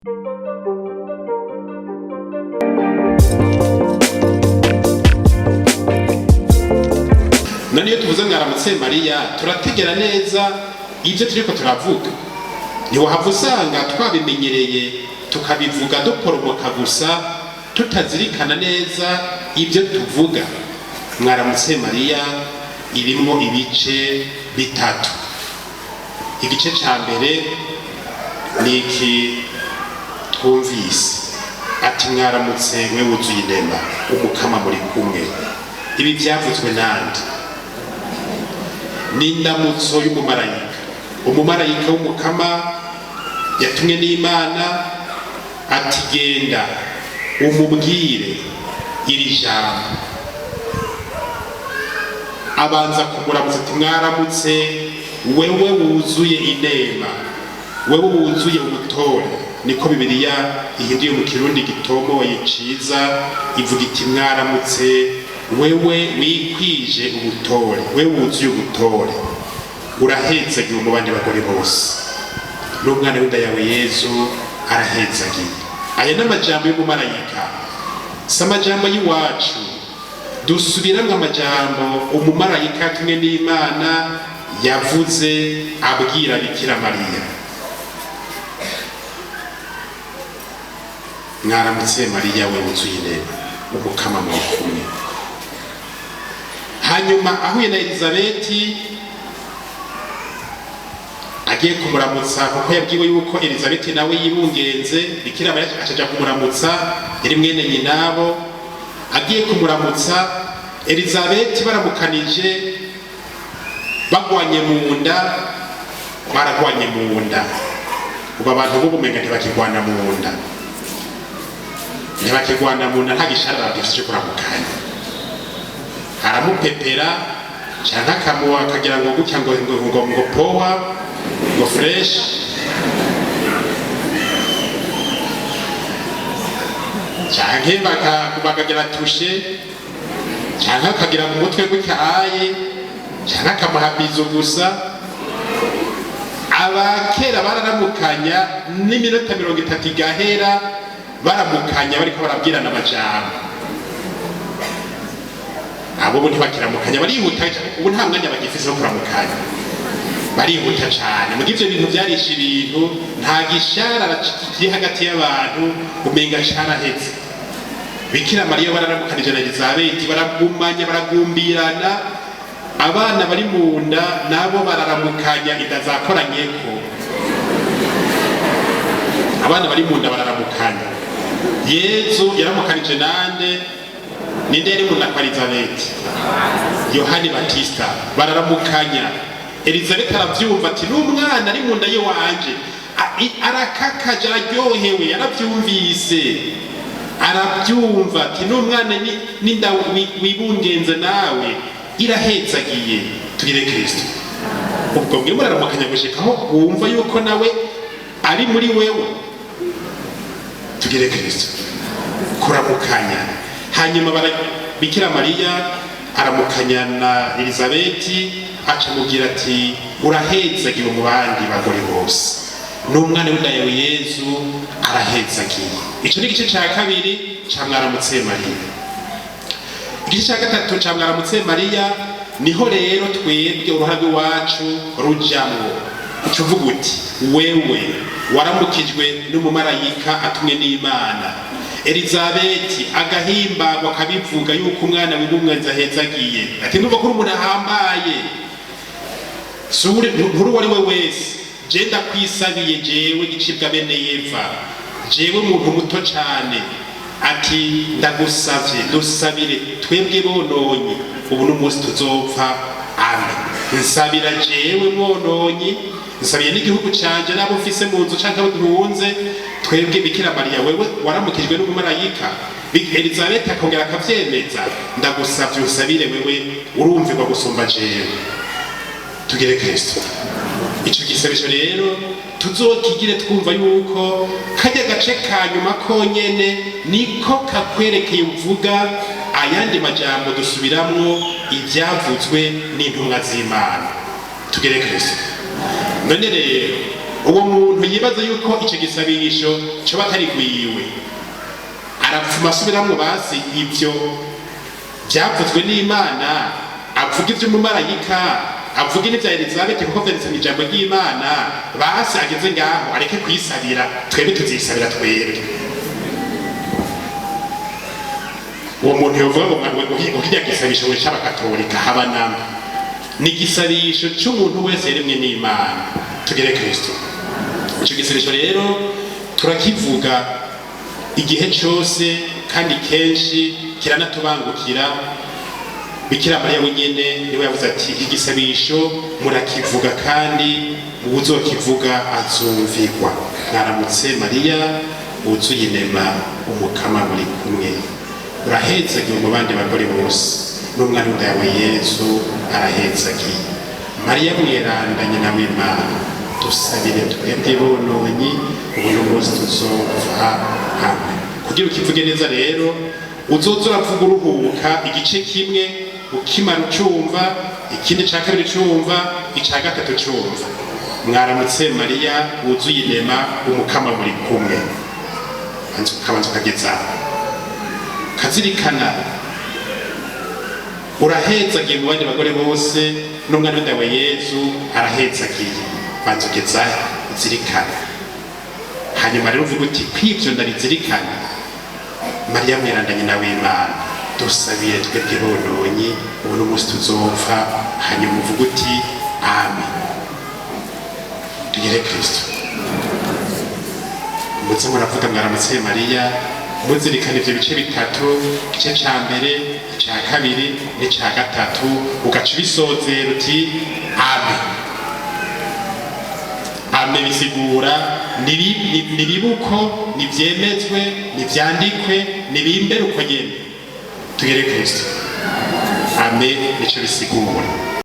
None iyo tuvuze "Mwaramutse Mariya", turategera neza ibyo turiko turavuga? Ntiwahava usanga twabimenyereye, tukabivuga duporomoka gusa, tutazirikana neza ibyo tuvuga? "Mwaramutse Mariya" irimwo ibice bitatu. Igice ca mbere ni iki twumvise, ati: "Mwaramutse we wuzuye inema, Umukama muri kumwe." Ibi byavuzwe nande? Ni indamutso y'umumarayika, umumarayika w'Umukama yatumwe n'Imana, ati: "Genda umubwire iri jambo." Abanza kumuramutsa ati: "Mwaramutse wewe wuzuye inema, wewe wuzuye ubutore." Niko Bibiliya ihinduye mu Kirundi gitomoye ciza, ivuga iti: "Mwaramutse wewe wikwije ubutore, wewe wuzuye ubutore, urahezagiwe mu bandi bagore bose, n'umwana w'inda yawe Yezu arahezagiye." Aya ni amajambo y'umumarayika, si amajambo y'iwacu. Dusubiramwo amajambo umumarayika yatumwe n'Imana yavuze abwira Bikira Mariya: "Mwaramutse Mariya, we wuzuye inema, Umukama muri kumwe." Hanyuma ahuye na Elizabeti, agiye kumuramutsa, kuko yabwiwe yuko Elizabeti nawe yibungenze, Bikira Mariya acaja kumuramutsa, yari mwene nyinabo. Agiye kumuramutsa Elizabeti, baramukanije, bagwanye mu nda, baragwanye mu nda. Ubu abantu b'ubumenga ntibakigwana mu nda, ntibakigwana mu nda, nta gisharara gifise cyo kuramukanya. Aramupepera canke akamuha, akagira ngo gutya, ngo poa, ngo fresh, canke bakagira tushe, canke akagira mu mutwe gutya aye, canke akamuha bizu gusa. Abakera bararamukanya n'iminota 30 igahera baramukanya, bariko barabwirana amajambo. Abo ubu ntibakiramukanya, barihuta. Ubu nta mwanya bagifise wo kuramukanya, barihuta cane. Muga ivyo bintu vyarishe ibintu, nta gisharara kiri hagati y'abantu, umenga caraheze. Bikira Mariya bararamukanije na Elizabeti, baragumanya, baragumbirana. Abana bari mu nda nabo bararamukanya, inda zakoranyeko. Abana bari mu nda bararamukanya. Yezu yaramukanije nande? Ninde yari mu nda kwa Elizabeti? Yohani Batista. Bararamukanya. Elizabeti aravyumva ati: "N'umwana ari mu nda ye wanje arakakaje, araryohewe." Yaravyumvise, arabyumva ati: "N'umwana n'inda wibungenze nawe irahezagiye." Tugire Kristo. Ubwo mwe muraramukanya gushikaho wumva yuko nawe ari muri wewe? Tugire Kristo. Kuramukanya. Hanyuma Bikira Mariya aramukanya na Elizabeti, aca amubwira ati: "Urahezagiwe mu bandi bagore bose, n'umwana w'inda yawe Yezu arahezagiye." Ico ni igice ca kabiri ca "Mwaramutse Mariya". Igice ca gatatu ca "Mwaramutse Mariya", niho rero twebwe uruhara rw'iwacu rujamwo. Uca uvuga uti: "Wewe waramukijwe n'umumarayika atumwe n'Imana, Elizabeti agahimbagwa, akabivuga yuko umwana w'umwanzi ahezagiye, ati: 'Ndumva ko uri umuntu ahambaye, nturi uwo ari we wese. Je ndakwisabiye, jewe gicibwa bene Yeva, jewe muntu muto cane, ati ndagusavye dusabire twebwe bononyi, ubu n'umunsi tuzopfa. Amen. Nsabira jewe mwononyi, nsabiye n'igihugu canje, n'abo mfise mu nzu canke abo ntunze twebwe. Bikira Mariya, wewe waramukijwe n'umumarayika, Elizabeth akongera akavyemeza, ndagusavye unsabire, wewe urumvirwa gusumba jewe.'" Tugire Kristo. Ico gisabisho rero tuzokigire twumva yuko kajya gace ka nyuma konyene niko kakwerekeye. Uvuga ayandi majambo, dusubiramwo ivyavuzwe n'intumwa z'Imana. Tugere Kristo. None rero Uwo muntu yibaza yuko icyo gisabisho coba atari gwiwe, arapfuma asubiramwo basi ivyo byavuzwe n'Imana, avuga ivy'umumarayika, avuga n'ivya Elizabeth, kuko vyanditse mu ijambo ry'Imana. Basi ageze ngaho areke kwisabira, twebwe tuzisabira twebwe. Uwo muntu yovuga ngo kirya gisabisho ngo c'abakatolika, haba namba, ni igisabisho c'umuntu wese yaremwe n'Imana. Tugere Kristo. Ico gisabisho rero turakivuga igihe cose kandi kenshi kiranatubangukira. Bikira Mariya wenyene niwe yavuze ati: "Igisabisho murakivuga kandi uwuzokivuga azumvirwa." Mwaramutse Mariya wuzuye inema, Umukama muri kumwe, urahezagiwe mu bandi bagore bose, n'umwana w'inda yawe Yezu arahezagiye. Mariya mweranda, nyina w'Imana, dusabire twebwe bononyi, ubu n'umunsi tuzopfa. Amen. Kugira ukivuge neza rero, uzoza uravuga uruhuka, igice kimwe ukimara ucumva, ikindi ca kabiri ucumva, ica gatatu ucumva. Mwaramutse Mariya wuzuye inema, Umukama muri kumwe. Ukabanza ukageza kazirikana: urahezagiye mu bandi bagore bose, n'umwana w'inda wawe Yezu arahezagiye. Banza ugeza uzirikana, hanyuma rero uvuga uti: "Kw'ivyo ndabizirikana, Mariya mweranda, nyina w'Imana, dusabire twebwe bononyi, ubu n'umunsi tuzopfa." Hanyuma uvuga uti: "Amen." Tugere Kristo. Muze muravuga mwaramutse Mariya muzirikana ivyo bice bitatu: igice ca mbere, ica kabiri n'ica gatatu, ugaca ubisozera uti: "Amen." Amen bisigura nibibuko, nivyemezwe, nivyandikwe, nibimbere uko nyene. Tugere Kristo. Amen nico bisigura.